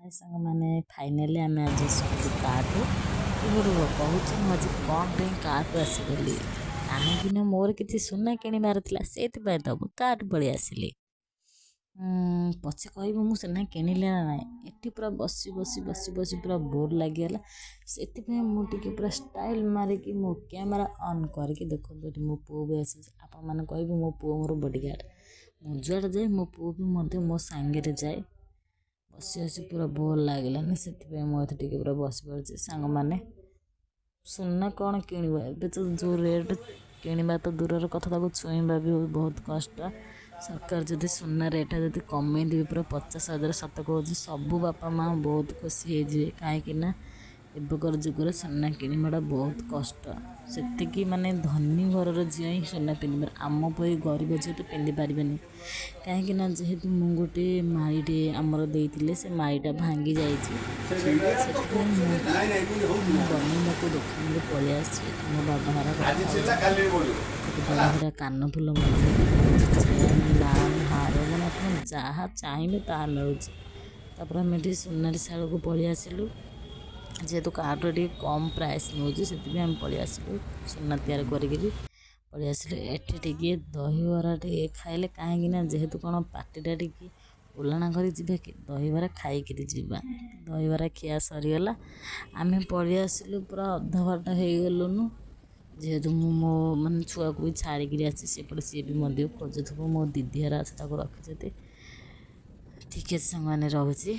ହାଏ ସାଙ୍ଗମାନେ, ଫାଇନାଲି ଆମେ ଆଜି ଆସିଗଲୁ କାଠୁ। ରୁହ ରୁହ, କହୁଛି ମୁଁ ଆଜି କ'ଣ ପାଇଁ କାଠୁ ଆସିଗଲି। କାହିଁକି ନା ମୋର କିଛି ସୁନା କିଣିବାର ଥିଲା, ସେଇଥିପାଇଁ ତ ମୁଁ କାଠୁ ପଳେଇ ଆସିଲି। ପଛେ କହିବି ମୁଁ ସୁନା କିଣିଲି ନା ନାହିଁ। ଏଠି ପୁରା ବସି ବସି ବସି ବସି ପୁରା ବୋର୍ ଲାଗିଗଲା। ସେଥିପାଇଁ ମୁଁ ଟିକେ ପୁରା ଷ୍ଟାଇଲ୍ ମାରିକି ମୋ କ୍ୟାମେରା ଅନ୍ କରିକି, ଦେଖନ୍ତୁ, ଏଠି ମୋ ପୁଅ ବି ଆସିଛି। ଆପଣମାନେ କହିବେ ମୋ ପୁଅ ମୋର ବଡ଼ିଗାର୍ଡ଼। ମୁଁ ଯୁଆଡ଼େ ଯାଏ, ମୋ ପୁଅ ବି ମଧ୍ୟ ମୋ ସାଙ୍ଗରେ ଯାଏ। ବସି ବସି ପୁରା ବୋର୍ ଲାଗିଲାନି, ସେଥିପାଇଁ ମୁଁ ଏଠି ଟିକେ ପୁରା ବସି ପଡ଼ିଛି। ସାଙ୍ଗମାନେ, ସୁନା କ'ଣ କିଣିବ? ଏବେ ତ ଯେଉଁ ରେଟ୍, କିଣିବା ତ ଦୂରର କଥା, ତାକୁ ଛୁଇଁବା ବି ବହୁତ କଷ୍ଟ। ସରକାର ଯଦି ସୁନା ରେଟ୍ଟା ଯଦି କମେଇ ଦେବେ ପୁରା 50,000, ସତ କହୁଛି, ସବୁ ବାପା ମା' ବହୁତ ଖୁସି ହେଇଯିବେ। କାହିଁକି ନା ଏବେକାର ଯୁଗରେ ସୁନା କିଣିବାଟା ବହୁତ କଷ୍ଟ। ସେତିକି ମାନେ ଧନୀ ଘରର ଝିଅ ହିଁ ସୁନା ପିନ୍ଧିପାରେ। ଆମ ପରି ଗରିବ ଝିଅ ତ ପିନ୍ଧି ପାରିବେନି। କାହିଁକି ନା ଯେହେତୁ ମୁଁ ଗୋଟେ ମାଳିଟେ ଆମର ଦେଇଥିଲେ, ସେ ମାଳିଟା ଭାଙ୍ଗି ଯାଇଛି। ସେଥିପାଇଁ ମୁଁ ବନେଇବାକୁ ଦୋକାନକୁ ପଳେଇ ଆସିଛି। ଏଠି ମୋ ବାବା ଘର କଥା ହେଉଛନ୍ତି। ଦେଖନ୍ତୁ, ବଢ଼ିଆ ବଢ଼ିଆ କାନଫୁଲ ମଧ୍ୟ ମିଳୁଛି, ଚେନ୍, ଦାମ, ହାର, ମାନେ ଆପଣ ଯାହା ଚାହିଁବେ ତାହା ମିଳୁଛି। ତାପରେ ଆମେ ଏଠି ସୁନାରୀ ଶାଳକୁ ପଳେଇ ଆସିଲୁ। ଯେହେତୁ କାଠରେ ଟିକେ କମ୍ ପ୍ରାଇସ୍ ନେଉଛି, ସେଥିପାଇଁ ଆମେ ପଳେଇ ଆସିଲୁ। ସୁନା ତିଆରି କରିକିରି ପଳେଇ ଆସିଲୁ। ଏଠି ଟିକେ ଦହିବରା ଟିକେ ଖାଇଲେ, କାହିଁକି ନା ଯେହେତୁ କ'ଣ ପାଟିଟା ଟିକେ ଓଲାଣା କରି ଯିବା କି, ଦହିବରା ଖାଇକିରି ଯିବା। ଦହିବରା ଖିଆ ସରିଗଲା, ଆମେ ପଳେଇ ଆସିଲୁ। ପୁରା ଅଧା ବାଟ ହେଇଗଲୁନୁ। ଯେହେତୁ ମୁଁ ମୋ ମାନେ ଛୁଆକୁ ବି ଛାଡ଼ିକିରି ଆସିଛି ସେପଟେ, ସିଏ ବି ମଧ୍ୟ ଖୋଜୁଥିବ। ମୋ ଦିଦି ହେରା ଆସି ତାକୁ ରଖିଛନ୍ତି। ଠିକ୍ ଅଛି ସାଙ୍ଗମାନେ, ରହୁଛି।